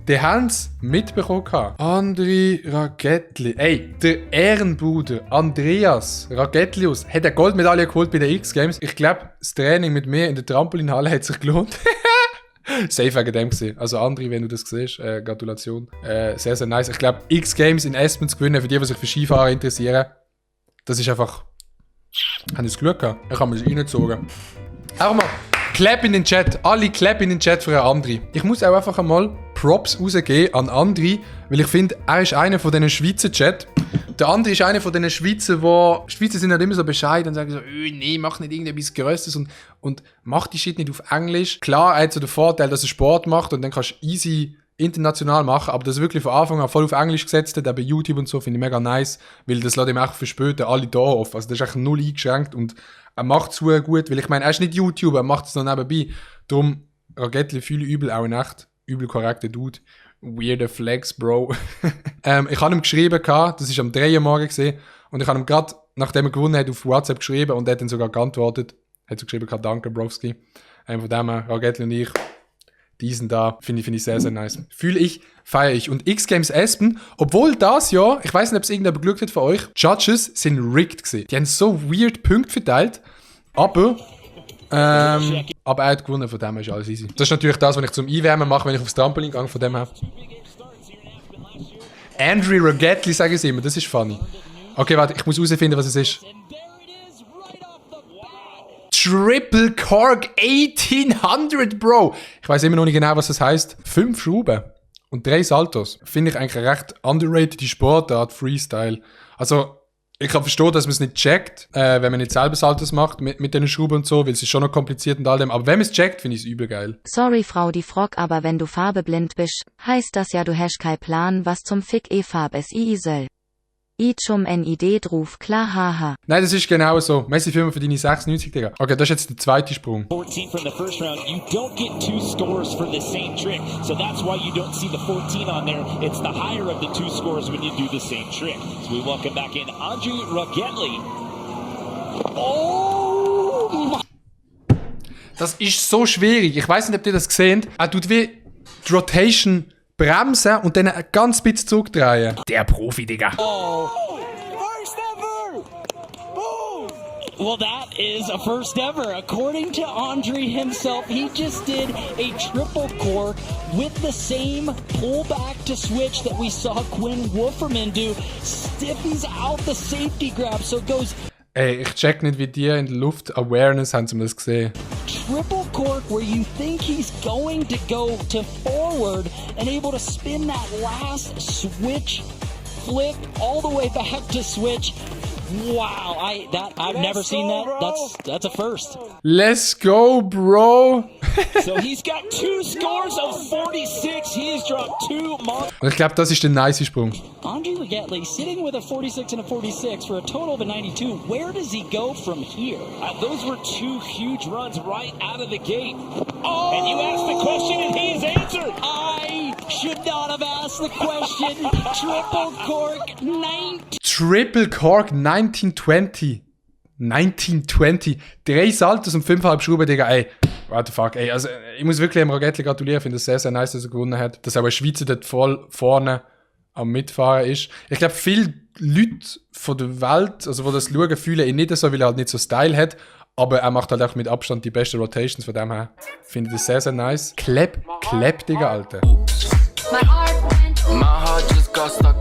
Die haben es mitbekommen. André Ragettli. Ey, der Ehrenbruder Andreas Ragetlius hat eine Goldmedaille geholt bei den X-Games. Ich glaube, das Training mit mir in der Trampolinhalle hat sich gelohnt. Safe wegen dem gesehen. Also André, wenn du das siehst, Gratulation. Sehr, sehr nice. Ich glaube, X-Games in Aspen zu gewinnen, für die sich für Skifahren interessieren, das ist einfach... Ich habe das Glück gehabt. Ich habe mich reingezogen. Auch mal, Clap in den Chat. Alle Clap in den Chat für einen André. Ich muss auch einfach einmal Props rausgeben an André, weil ich finde, er ist einer von diesen Schweizer Chat. Der André ist einer von diesen Schweizer, wo... Schweizer sind halt immer so bescheiden und sagen so, nee, mach nicht irgendetwas Grösses und mach die Shit nicht auf Englisch. Klar, er hat so den Vorteil, dass er Sport macht und dann kannst du easy international machen, aber das wirklich von Anfang an voll auf Englisch gesetzt hat, auch bei YouTube und so, finde ich mega nice, weil das lässt ihm auch für später alle da auf. Also das ist echt null eingeschränkt und er macht es so gut, weil ich meine, er ist nicht YouTuber, er macht es noch nebenbei. Darum, Ragettli fühle ich übel, auch in echt, übel korrekter Dude. Weirder Flex, Bro. Ich habe ihm geschrieben, das war am 3 Uhr morgen gesehen, und ich habe ihm gerade, nachdem er gewonnen hat, auf WhatsApp geschrieben und er hat dann sogar geantwortet. Hat so geschrieben, danke, Browski. Von dem her, Ragettli und ich, diesen da, finde ich sehr, sehr nice. Fühle ich, feiere ich. Und X-Games Aspen, obwohl das Jahr, ich weiß nicht, ob es irgendjemand geglückt hat von euch, Judges sind rigged gewesen. Die haben so weird Punkte verteilt, aber er hat gewonnen, von dem her ist alles easy. Das ist natürlich das, was ich zum Einwärmen mache, wenn ich aufs Trampolin gehe, von dem her. Andrew Ragettli, sage ich immer, das ist funny. Okay, warte, ich muss herausfinden, was es ist. Triple Cork 1800, Bro. Ich weiß immer noch nicht genau, was das heisst. 5 Schrauben und 3 Saltos. Finde ich eigentlich eine recht underrated Sportart, Freestyle. Also, ich kann verstehen, dass man es nicht checkt, wenn man nicht selber Saltos macht mit den Schrauben und so, weil es ist schon noch kompliziert und all dem. Aber wenn man es checkt, finde ich es übel geil. Sorry, Frau die Frog, aber wenn du farbeblind bist, heißt das ja, du hast kein Plan, was zum Fick Farb es soll. Ichum NID druf, klar, haha. Nein, das ist genau so. Messi Firma für deine 96, Digga. Okay, das ist jetzt der zweite Sprung. 14 from the first round. You don't get 2 scores for the same trick. So that's why you don't see the 14 on there. It's the higher of the 2 scores when you do the same trick. So we welcome back in Andrew Ragettli. Oh! Das ist so schwierig. Ich weiß nicht, ob ihr das seht. Er tut wie die Rotation bremsen und dann ein ganz bisschen zurückdrehen. Der Profi, Digga. Oh. First ever! Oh. Well, that is a first ever. According to Andre himself, he just did a triple cork with the same pullback to switch that we saw Quinn Wolferman do. Stiffens out the safety grab, so it goes... Ey, ich check nicht, wie die in der Luft Awareness haben, um das gesehen. Triple cork where you think he's going to go to forward and able to spin that last switch flip all the way back to switch. Wow, I've never seen that. That's a first. Let's go, bro. So he's got 2 scores of 46. He has dropped 2 marks. Und ich glaube, das ist der nice Sprung. Andre Ragettli sitting with a 46 and a 46 for a total of a 92. Where does he go from here? Those were 2 huge runs right out of the gate. Oh! And you asked the question and he's answered. I should not have asked the question. Triple cork 19. Triple Cork 1920. 1920. 3 Saltos und 5,5 Schrauben, Digga. Ey, what the fuck. Ey, also, ich muss wirklich dem Ragettli gratulieren. Ich finde es sehr, sehr nice, dass er gewonnen hat. Dass auch ein Schweizer dort voll vorne am Mitfahren ist. Ich glaube, viele Leute von der Welt, also die das schauen, fühlen ihn nicht so, weil er halt nicht so Style hat. Aber er macht halt auch mit Abstand die besten Rotations. Von dem her finde ich das sehr, sehr nice. Clap, Digga, Alter. My heart just got stuck